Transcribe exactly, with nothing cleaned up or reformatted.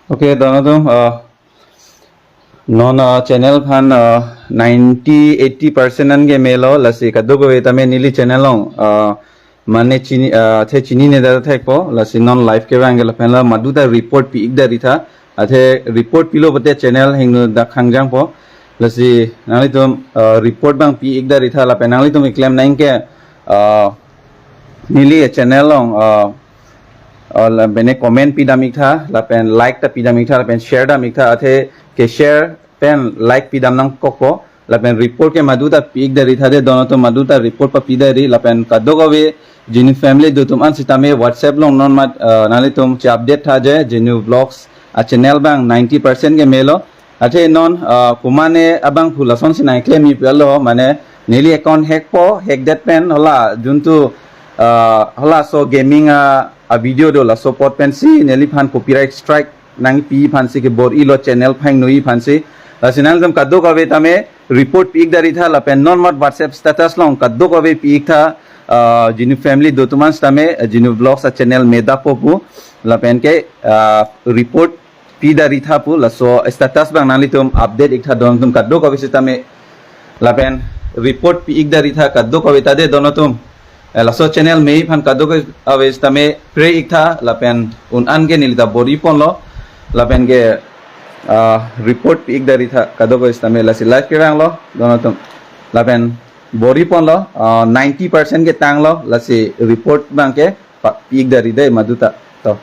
Okay, dono atum, uh, non, uh, channel aphan, uh, ninety eighty percent an ke melo, lasi kadokave tame neli channel along, uh, mane chini, uh, athe chinine det thekpo, lasi non live kevang ke lapen la maduta report pi-ik det ri tha, athe report pilo pute channel hingno dak hangjangpo, lasi nanglitum, uh, report abang pi-ik det ri tha, lapen nanglitum keklem nang ke, uh, neli channel along, uh, uh, la bene comment pidam-ik tha, lapen like ta pidam-ik tha, lapen share dam-ik tha, athe ke share pen like pidam nangkokpo, lapen report ke maduta pi-ik det ri tha de, dono atum maduta report papi det ri, lapen kadokave Genu family dotum an sitame WhatsApp along non mat, uh, nanglitum che-update tha je, Genu Vlogs a-channel abang ninety percent ke melo, athe non, uh, kumane abang pu lasonsi nangklem-ik pilo, mane neli account hackpo, hack det pen hala juntu, uh, halaso gaming a, a-video do, laso apot pensi neliphan copyright strike nangpi aphansi kebor-ilo, channel aphan hingno-i aphansi, lasi nanglitum kadokave tame report pi-ik det ri tha, lapen non mat WhatsApp status along kadokave pi-ik tha, uh, Genu family dotum an sitame, uh, Genu Vlogs a-channel me dapo pu, lapen ke, uh, report pi det ri tha pu, laso status abang nanglitum update-ik tha, dono atum kadokave sitame, lapen report pi-ik det ri tha kadokave ta de, dono atum, eh, laso channel me aphan kadokave sitame pray-ik tha, lapen un an ke neli ta bor-i ponlo, lapen ke, uh, report pi-ik det ri tha kadokave sitame, lasi live kevanglo, dono atum, lapen bor-i ponlo, uh, ninety percent ke tanglo, lasi report abang ke pa pi-ik det ri de maduta to.